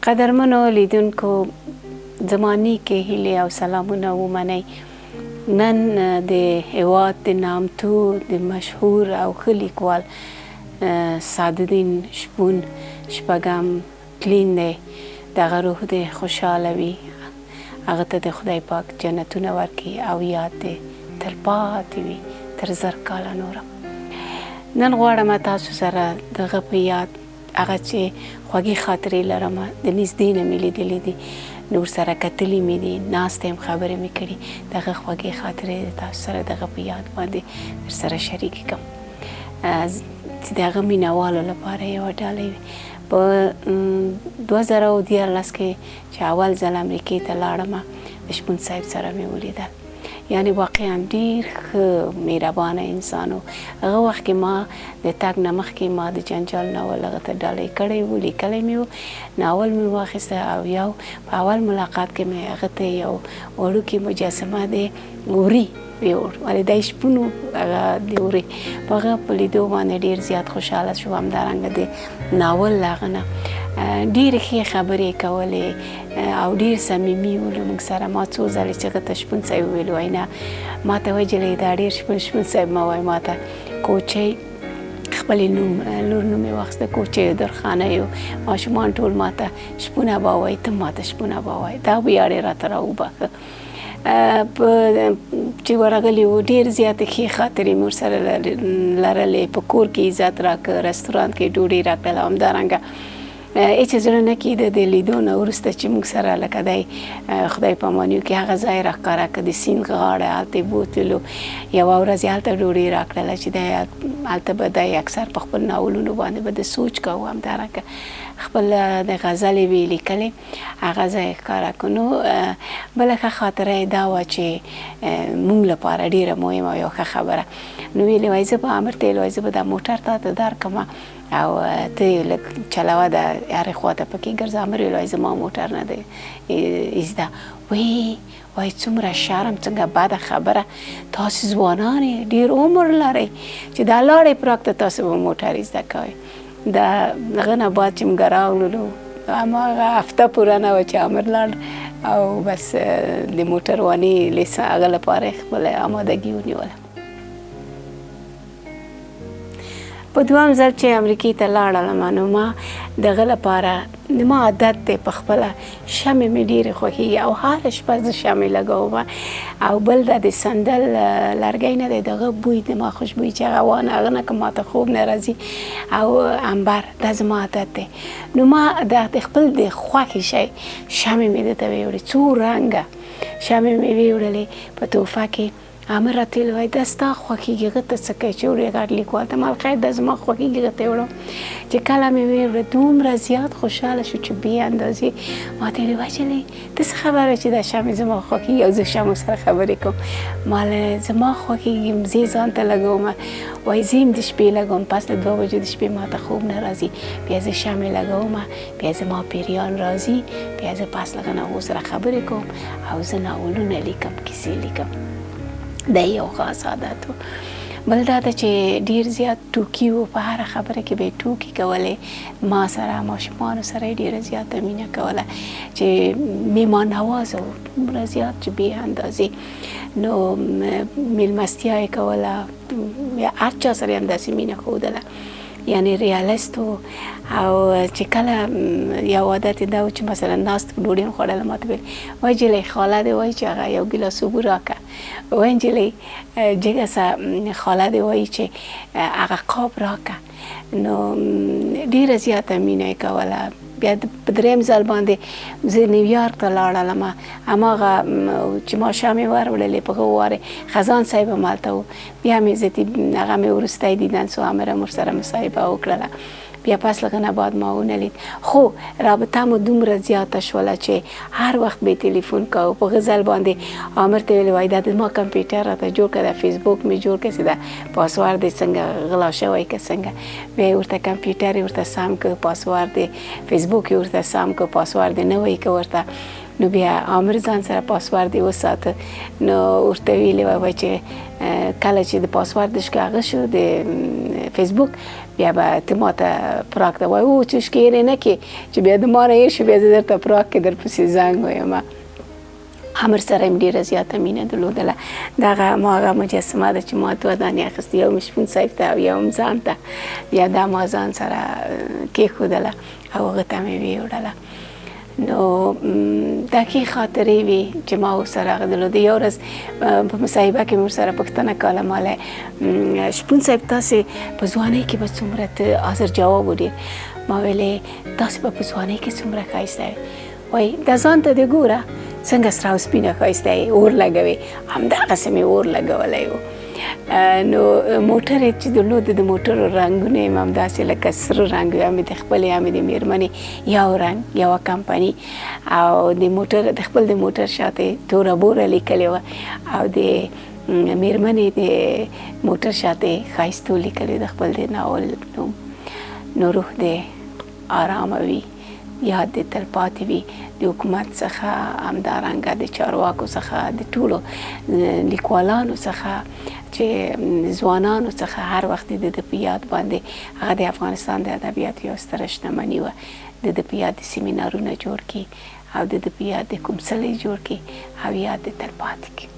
قدرمنو لیدونکو، زما نیکې هیلې او سلامونه ومنئ. نن د هیواد د نامتو، د مشهور او ښه لیکوال سعدالدین شپون شپږم تلین دی. دغه روح دې خوشحاله وي، هغه ته د خدای پاک جنتونه ورکړي او یاد دې تل پاتې وي تر 1000 کاله نوره. نن غواړم تاسو سره دغه په یاد هغه چې خوږې خاطرې لرم، د نږدې نه مې لیدلې دي، نور سره کتلي مې دي، ناسته یم، خبرې مې کړي، دغه خوږې خاطرې د تاسو سره دغه په یاد باندې در سره شریکې کړم چې د هغه مینهوالو لپاره یوه ډالۍ وي. په 2013 کې چې اول ځل امریکې ته لاړم، د شپون صاحب سره مې ولیدل. یعنی واقعا ډیر ښه مهربانه انسان و. هغه وخت کې ما د تګ نه مخکې ما د جنجال ناول هغه ته ډالۍ کړی و، لیکلی مې و. ناول مې واخیسته او یو په اول ملاقات کې مې هغه ته یو وړوکې مجسمه د وري ویوړ، ولې دی شپون و، هغه د وري په هغه په لیدو باندې ډیر زیات خوشحاله شو. همدارنګه د ناول له هغه نه ډېرې ښې خبرې کولې او ډېر صمیمي و له موږ سره. ما څو ځلې چې هغه ته شپون صاحب ویل، وایي نه، ما ته وایي: "جلۍ، دا ډېر شپون شپون صاحب مه وایي، ما ته کوچۍ." خپلې نوم لور نوم یې واخیسته، کوچۍ درخانه یو ماشومان ټول ما ته شپون ابا وایي، ته ما ته شپون ابا وایي. دا ویاړ یې راته راوباښه. په چې ورغلی و، ډېر زیاتې ښې خاطرې مې ورسره لرلې. په کور کې عزت راکړ، رستورانت کې ډوډۍ راکړله. همدارنګه هېڅ زړه نه کېده د لیدو نه وروسته چې موږ سره لکه دی خدای پامانیو کې هغه ځای راښکاره کړ، د سیند غاړه، هلته یې بوتللو. یوه ورځ یې هلته ډوډۍ راکړله چې دی هلته به دی اکثر په خپل ناولونو باندې به د سوچ کاوه، همدارنګه خپل د غزلې به یې لیکلې، هغه ځای ښکاره کړ. نو بله ښه خاطره یې دا وه چې مونږ لپاره ډېره مهمه او یو ښه خبره، نو ویلې وای زه به امر ته ویل وای زه به دا موټر تا ته درکړم او ته یې لږ چلوه، د هرې خوا ته پکې ګرځه. امر ویل وای زما موټر نه دی زده. وی وای څومره شرم، څنګه بده خبره، تاسو ځوانان یې، ډېر عمر لرئ، چې دا لاړې پراک ته تاسو به موټر زده کوئ. دا هغه نه بعد چې موږ راغلو، هماغه هفته پوره نه وه چې امر لاړ او بس د موټرواني لیسه هغه لپاره خپله آمادګي ونیوله. په دوهم ځل چې امریکې ته لاړلم، نو ما دغه لپاره، د ما عادت دی په خپله شمې مې ډېرې خوښېږي او هره شپه زه شمې لګوم او بل دا د صندل لرګی نه دی، دغه بوی د ما خوشبویي چې هغه وانه هغه نه که ماته خوب نه راځي او عنبر، دا زما عادت دی. نو ما د خپل د خوښې شی شمې مې ده ته ویوړې، څو رنګه شمې مې ویوړلې په تحفه کې. امر راته ویل وای دا ستا خوښېږي، هغه ته څه کوې چې وړې غټ لیکوال ته؟ مال خیر، دا زما خوښېږي، هغه ته یې وړم. چې کله مې ویوړه، دومره زیات خوشحاله شو چې بې اندازې. ما ته ویلي وای جلۍ، ته څه خبره چې دا شمع زما خوښېږي او زه شمعو سره خبرې کوم؟ مال زما خوښېږي، زه ځان ته لګوم. وای زه هم د شپې لګوم، پس له 2 بجو د شپې ما ته خوب نه راځي، بیا زه شمع لګوم، بیا زما پیریان راځي، بیا زه پس له هغه نه هغو سره خبرې کوم او زه ناولونه لیکم، کیسې لیکم. دا یو خاص عادت و. بل دا ده چې ډیر زیات ټوکي و، په هره خبره کې به یې ټوکې کولې. ما سره، ماشومانو سره یې ډیره زیاته مینه کوله چې میمان نواز و، دومره زیات چې بې اندازې. نو میلمستیا یې کوله، هر چا سره یې همداسې مینه ښودله، یعنی ریالیست و. او چې کله یو عادت یې دا و چې مثلا ناست ډوډۍ مې خوړله، ما ته ویل وای جلۍ، خاله دې وایي چې هغه یو ګیلاس اوبه راکړه. وای نجلۍ، جګه سه، خاله دې وایي چې هغه قاب راکړه. نو ډیره زیاته مینه یې کوله. بیا په دریم ځل باندې زه نیویارک ته لاړلم، هماغه چې ما شمې وروړلې په هغه وارې خزان صاحب هم هلته و. بیا مې عزتي هغه مې وروستی دیدن سو، امر هم ورسره مصاحبه وکړله. بیا پس له هغه بعد ما ونه لید، خو رابطه مو دومره زیاته شوله چې هر وخت به تلیفون کاوه. په غزل باندې امر ته ویل وای دا د ما کمپیوټر راته جوړ کړه، دا فیسبوک می جوړ کړه، چې دا پاسورډ یې څنګه غلا شوی که څنګه. بیا یې ورته کمپیوټر یې ورته سم کړ، پاسورډ یې فیسبوک یې ورته سم کړ، پاسورډ یې نوی کړ ورته. نو بیا امر ځان سره پاسورډ یې وساته. نو ورته ویلي وای چې کله چې د پاسورډ شو هغه شو د فیسبوک، بیا به ته ما ته پراګ ته وایې، او چوشکې هېرې نه کې چې بیا د ما نه هېر شي، بیا زه درته پراګ کې درپسې زنګ وایم. امر سره هم ډېره زیاته مینه درلودله. دغه ما هغه مجسمه ده چې ما دوه دانې اخیستې، یو مې شپون صاحب ته او یو هم ځان ته. بیا دا ما ځان سره کېښودله او هغه ته مې ویوړله. نو دا ښې خاطرې وې چې ما ورسره هغه درلوده. یو ورځ په مصاحبه کې مې ورسره پوښتنه کوله، ماله شپون صاحب تاسې په ځوانۍ کې به څومره ته حاضر جواب و ډېر، ما ویلې تاسې به په ځوانۍ کې څومره ښایسته وې؟ وایي دا ځان ته دې ګوره څنګه سره او سپینه ښایسته یې، اور لګوې. همدغسې مې اور لګولی و. نو موټر یې چې درلود، د موټرو رنګونه یې همداسې لکه سره رنګ، یا مې د خپلې یا مې د مېرمنې یو رنګ، یوه کمپني. او د موټر د خپل د موټر شاته یې توره بوره لیکلې وه او د مېرمنې د موټر شاته یې ښایستو لیکلې د خپل د ناول نوم. نو روح دې آرامه وي، یاد دې تلپاتې وي. د حکومت څخه، همدارنګه د چارواکو څخه، د ټولو لیکوالانو څخه، چې ځوانانو څخه هر وخت د ده په یاد باندې، هغه د افغانستان د ادبیاتو یو ستره شتمني وه، د ده په یاد سیمینارونه جوړ کړي او د ده په یاد د کوم څلی جوړ کړي او یاد دې تلپاتې کړي.